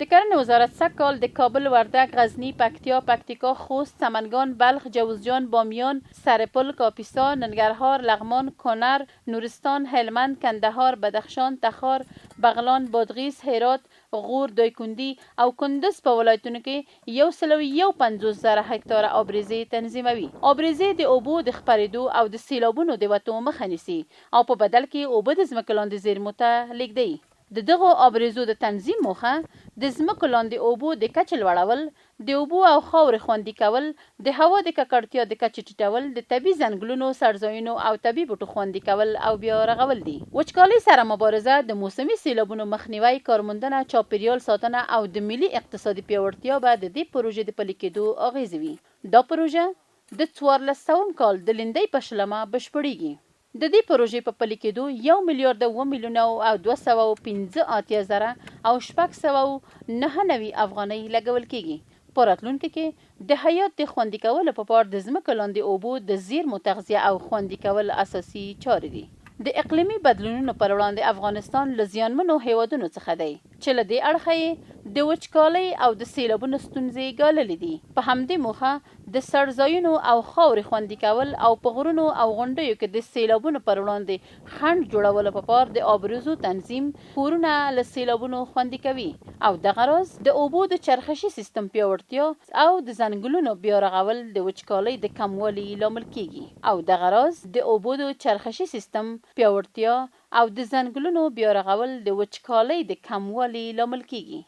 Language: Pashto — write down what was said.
د کرنې وزارت سږ کال د کابل، وردګ، غزني، پکتیا، پکتیکا، خوست، سمنګان، بلخ، جوزجان، بامیان، سرپل، کاپیسا، ننګرهار، لغمان، کونړ، نورستان، هلمند، کندهار، بدخشان، تخار، بغلان، بادغیس، هرات، غور، دایکندي او کندز په ولایتونو کې 151 زره هکتاره آبریزې تنظیموي. آبریزې د اوبو د خپرېدو او د سیلابونو د وتو مخه نیسي او په بدل کې اوبه د ځمکې لاندې زیرمو ته لېږدوي. د دغو آبریزو د تنظیم موخه د ځمکو لاندې اوبو د کچې لوړول، د اوبو او خاورې خوندي کول، د هوا د ککړتیا د کچې ټیټول، د طبیعي ځنګلونو، څړځایونو او طبیعي بوټو خوندي کول او بیا رغول دي. وچکالۍ سره مبارزه، د موسمي سیلابونو مخنیوی، کارموندنه، چاپیریال ساتنه او د ملي اقتصادي پیاوړتیا به د دې پروژې د پلي کېدو اغېزې وي. دا پروژه د څوارلسوم کال د لیندۍ په شلمه بشپړېږي. د دې پروژې په پلي کېدو یو میلیارد اووه میلیونه او 285 زره او 699 افغانۍ لګول کېږي. په راتلونکي کې د حیات د خوندي کولو په پار د ځمکو لاندې اوبو د زیرمو تغذیه او خوندي کول اساسي چارې دي. د اقلیمي بدلونونو پر وړاندې افغانستان له زیانمنو هېوادونو څخه دی، چې له دې اړخه یې د وچکالۍ او د سېلابونو ستونزې ګاللې دي. په همدې موخه د څړځایونو او خاورې خوندي کول او په غرونو او غونډیو کې د سېلابونو پر وړاندې خنډ جوړولو په پار د آبریزو تنظیم کورونه له سېلابونو خوندي کوي او دغه راز د اوبو د چرخشي سیستم پیاوړتیا او د ځنګلونو بیا رغول د وچکالۍ د کموالي لامل کېږي او دغه راز د اوبو د چرخشي سیستم پیاوړتیا او د ځنګلونو بیا رغول د وچکالۍ د کموالي لامل کېږي.